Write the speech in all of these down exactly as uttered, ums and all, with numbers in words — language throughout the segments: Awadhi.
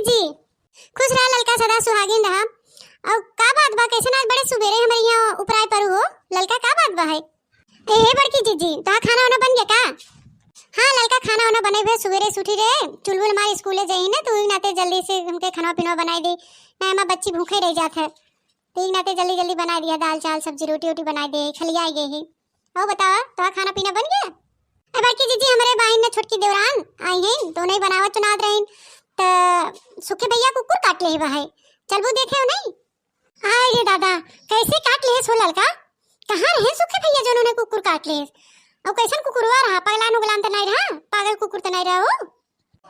जी, खुश रहा ललका, सदा सुहागिन रहा। और का बात बा, कैसन आज बड़े सुबेरे हमरे यहाँ उपराय परू हो? ललका, का बात बा है? ए, हे बड़की जीजी, तोहार खाना वाना बन गया का? हाँ ललका, खाना वाना बने हुए, सुबेरे से उठी रहे, चुलबुल हमारे स्कूले जाई ना, तो वही नाते जल्दी से हमके खाना पीना बनाई दे, ना हमार बच्ची भूखे रह जात है, तो एक नाते जल्दी जल्दी बनाई दिया, दाल चावल सब्जी रोटी वोटी बनाई दे, खलिया आई गई है। और बतावा, तोहार खाना पीना बन गया? ए बड़की जीजी, हमरे बहिन ने छोटकी देवरान आई हैं, तो नहीं बनावत चुनावत रहीन, त सुखे भैया कुकुर काट ले बा है, चलबू देखे हो नहीं? आय रे दादा, कैसे काट लेस हो ललका? कहाँ रहे सुखे भैया जो उन्होंने कुकुर काट लेस? और कैसन कुकुरवा रहा? पगलान उगलान त नहीं रहा, पागल कुकुर त नहीं रहा हो?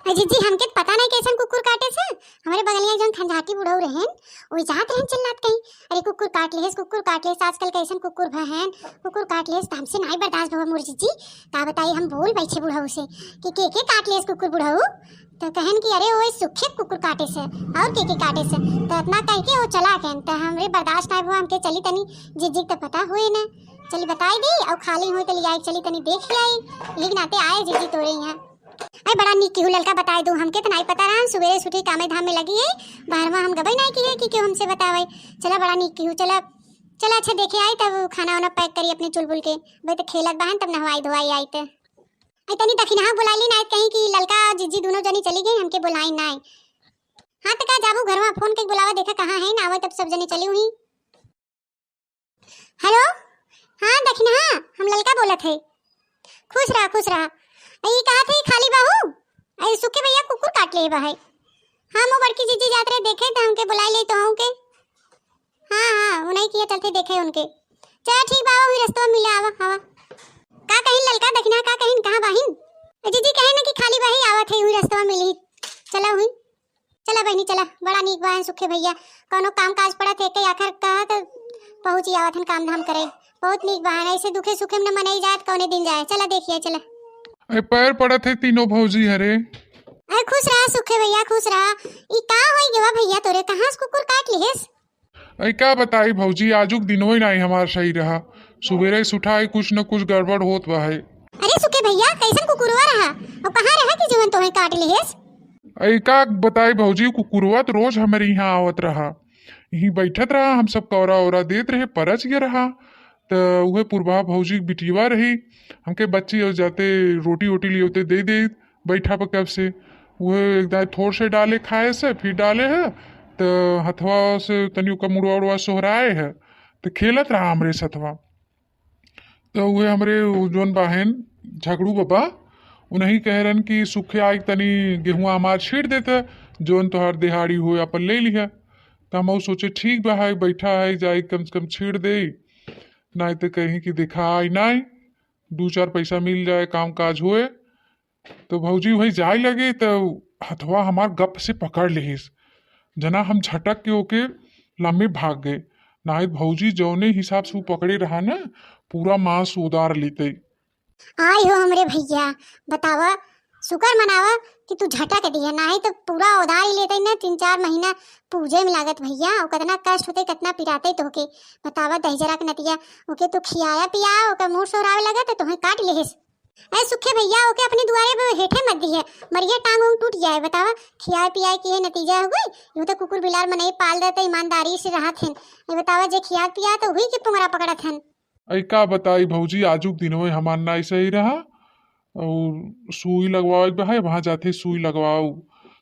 अरे जीजी, हमके त पता नहीं कैसन कुकुर काटे से। हमारे बगलिया जौन खंजाटी बुढ़ऊ रहन, वो जात रहन चिल्लात कहीं, "अरे कुकुर काट लेस, कुकुर काट लेस, आजकल कैसन कुकुर भहन, कुकुर काट लेस।" त हमसे नहीं बर्दाश्त भवा मोर जीजी। का बताई, हम बोल बैठे बुढ़ऊ से कि के के काट लेस कुकुर बुढ़ऊ। तो कहन कि अरे ओए सुखे कुकुर काटे से, और के के काटे से। तो इतना कह के वो चला गए। तो हमरे बर्दाश्त ना हुआ, हमके चली तनी जीजी के तो पता हुए ना, चली बताई दी और खाली हुई तो ले आई, चली तनी देख आई, यही नाते आए जीजी तोरे यहाँ। अरे बड़ा नीक किहू ललका, बताई दो, हमके तो नहीं पता रहा, हम सुबेरे से उठी कामे धाम में लगी है, बाहर में हम गबई नहीं किए कि क्यों हमसे बतावे। चला बड़ा नीक किहू, चला चला, अच्छा देखे आई तब खाना वाना पैक करी अपने चुलबुल के, भाई तो खेलत बहन तब नहवाई धोवाई आई तो। आई तनी दखिनहा बुलाई ली ना, कहीं कि ललका जीजी दोनों जनी चली गई, हमके बुलाई ना। हाँ तो का जाबू घरवा फोन के बुलावा, देखा कहाँ है ना, आवे तब सब जनी चली हुई। हेलो, हाँ दखिनहा, हम ललका बोलत है। खुश रहा, खुश रहा। ई कहा थे खाली बाहू, आई सुखे भैया कुकुर काट ले बा है। हाँ, मो बड़की जीजी जात रहे देखे तो हमके बुलाई ले तो हमके। हाँ हाँ, उन्हीं किया चलते देखे उनके। चला ठीक बा, वही रस्तवा मिले आवा, आवा। का कहिन ललका दखिनहा, का कहिन, कहाँ बाहिन? ए जीजी कहे ना कि खाली बाही आवत है, वही रस्तवा मिली। चला हुई, चला बहिनी चला, बड़ा नीक बाहन सुखे भैया। कौनो काम काज पड़त है के आखिर कहा तो पहुँची आवत हन काम धाम करे। बहुत नीक बाहन, ऐसे दुखे सुखे में न मनई जात कौने दिन जाए। चला देखिए चला। ए पैर पड़त है तीनों भौजी हरे। अरे खुश रहा सुखे भैया, खुश रहा। ई का होई गवा भैया तोरे, कहाँ से कुकुर काट लिहेस? अरे का बताई भौजी, आजुक दिनवै नाई हमार सही रहा। सुबेरे से उठाई कुछ न कुछ गड़बड़ होत बा है। अरे सुखे भैया, कैसन कुकुरवा रहा? और कहाँ रहा कि जवन तोहे काट लिहेस? अरे का बताई भौजी, कुकुरवा तो रोज हमरे यहाँ आवत रहा, यहीं बैठत रहा, हम सब कौरा ओरा देत रहे, परच गया रहा। त उहे पुरबा भौजी के बिटिया रही, हमके बच्ची और जाते रोटी वोटी लिए होते दे दे बैठा पर कब से। उहे एक दाई थोड़ से डाले खाए से, फिर डाले है, त हथवा से तनी ओकर मुड़वा उड़वा सोहराए है, त खेलत रहा हमरे सथवा। त उहे हमरे उ जौन बाहेन झगड़ू बाबा, उन्हीं कह रहन कि सुखे आइक तनी गेहुआ हमार छीट देते, जौन तोहार दिहाड़ी होए अपन ले लिहा। त हम सोचे ठीक बा है, बैठा है, जाई कम से कम छीट दे, नाई त कहीं कि देखा आई नाई, दू चार पैसा मिल जाए, काम काज होए। तो भौजी वही जाए लगे तो हथवा हमार गप से पकड़ लेहिस। जना हम झटक के ओके लम्बे भाग गए। नाहीं त भौजी जौने हिसाब से उ पकड़े रहा ना, पूरा मांस उदार लेते। आई हो हमरे भैया, बतावा, शुक्र मनावा कि तू झटक दिया, नाहीं तो पूरा उदार ही लेते ना, तीन चार महीना पूजे में लागत भैया। और कितना कष्ट होते, कितना पिराते तोहके। बतावा दहिजरा के नतिया, ओके तू खियाया पिया, ओकर मुंह सोहरावे लगा तो तोहे काट लेहिस। अरे सुखे भैया, ओके अपने दुआरे पे हेठे मत दिहे, मरिया टांग उंग टूट जाए। बतावा, खियाए पियाए के ये नतीजा हो गई। यूं तो कुकुर बिलार मनई पाल रहे तो ईमानदारी से रहत हैं। ये बतावा, जे खियात पियात तो हुई के पुंगरा पकड़त हन। अरे का बताई भौजी, आजुक दिनवे हमार नाई सही रहा और सुई लगवावे के बा है, वहाँ जाते सुई लगवाऊ,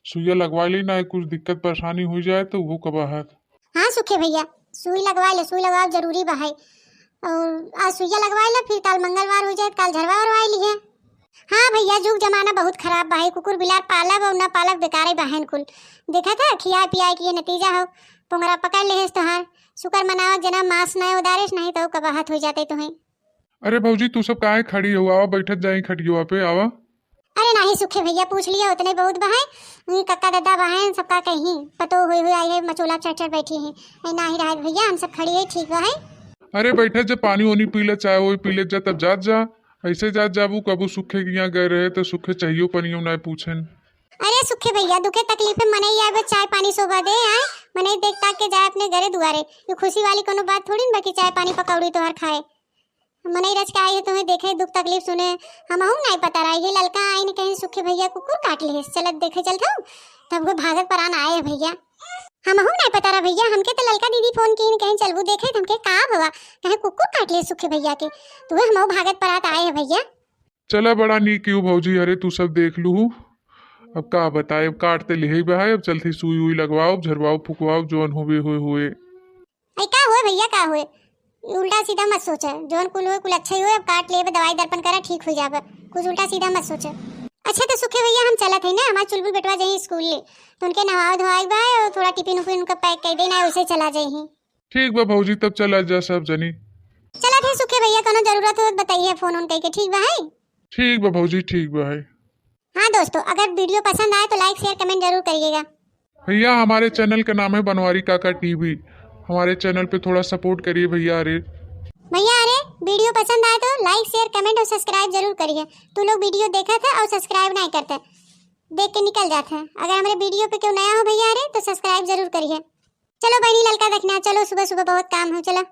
सुइया लगवा ली ना, कुछ दिक्कत परेशानी हो जाए तो वो कबा है। हाँ सुखे भैया, सुई लगवा ले, सुई लगवाओ जरूरी बा है। और आज सुइया लगवा ले, फिर काल मंगलवार हो जाए, काल झरवा वरवा लिहे। हाँ भैया, जुग जमाना बहुत खराब बा है, कुकुर बिलार पालब और ना पालब बेकारे बहन कुल। देखा था खियाए पियाए के ये नतीजा हो, पोंगरा पकड़ लेहेस तोहार। शुक्र मनावा जना मांस ना उदारेस, नहीं तो कबाहत हो जाते तुम्हें। अरे भौजी, तू सब काहे खड़ी हो, आवा बैठत जाई खटिया पे, आवा। अरे नाही सुखे भैया, पूछ लिया उतने बहुत बा है। उही कक्का दादा बा है, सबका कहीं पतो हुई हुई आई है, मचोला चढ़ चढ़ बैठी है। अरे नाही राहत भैया, हम सब खड़ी है, ठीक बा है। अरे बैठे, जब पानी वानी पी ले, चाय वाय पी ले जा, तब जात जा। ऐसे जात जाबू, कबू सुखे के यहाँ गए रहे तो सुखे चाहियो पनियो ना पूछेन। अरे सुखे भैया, दुखे तकलीफ में मनई आए बस चाय पानी शोभा दे आए, मनई देख ताक के जाए अपने घरे दुआरे। ये खुशी वाली कोनो बात थोड़ी न बा कि चाय पानी पकौड़ी तोहर खाए। मनई रच के आई है तुम्हें देखे, दुख तकलीफ सुने, हमहू नाई पता रही। ये ललका आई ने कहीं सुखे भैया कुकुर काट लिहेस, चलत देखे चलत हूँ। तब वो भागत परान आए है भइया। हमहू नहीं पता रहा भइया, हमके तो ललका दीदी फोन कीन, कहीं चलबू देखे, तो हमके का भवा, कहीं कुकुर काट लिए सुखे भइया के। तो वो हमहू भागत परात आए है भइया। चला, बड़ा नीक कियो भौजी, अरे तू सब देख लूहू। अब का बताए, अब काट ते लिहे बहाए, अब चलती सुई उई लगवाओ, झरवाओ, फुकवाओ, जौन होवे होए होए। अरे का होए भइया, का होए, उल्टा सीधा मत सोचा, जौन कुल होए कुल अच्छा ही होए। अब काट लेबे, दवाई दर्पण करा, ठीक हो जाबे, कुछ उल्टा सीधा मत सोचा। अच्छा तो सुखे भइया, हम चलत है ना, हमार चुलबुल बेटवा जाई स्कूल ले, तो उनके नहवाए धोवाए बा और थोड़ा टिफिन उफिन उनका पैक कर देना है, उसे चला जाई। ठीक बा भौजी, तब चला जा सब जनी। चलत है सुखे भइया, कोनो जरूरत हो तो बताइए फोन उन कइके, ठीक बा है? ठीक बा भौजी, ठीक बा है। हाँ दोस्तों, अगर वीडियो पसंद आए तो लाइक शेयर कमेंट जरूर करिएगा। भैया, हमारे चैनल का नाम है बनवारी काका टीवी, हमारे चैनल पे थोड़ा सपोर्ट करिए भैया। अरे भैया, अरे वीडियो पसंद आए तो लाइक शेयर कमेंट और सब्सक्राइब जरूर करिए। तू लोग वीडियो देखत है और सब्सक्राइब नहीं करते, देख के निकल जाते हैं। अगर हमारे वीडियो पे क्यों नया हो भैया, अरे तो सब्सक्राइब जरूर करिए। चलो बहनी ललका देखना, चलो सुबह सुबह बहुत काम हो, चलो।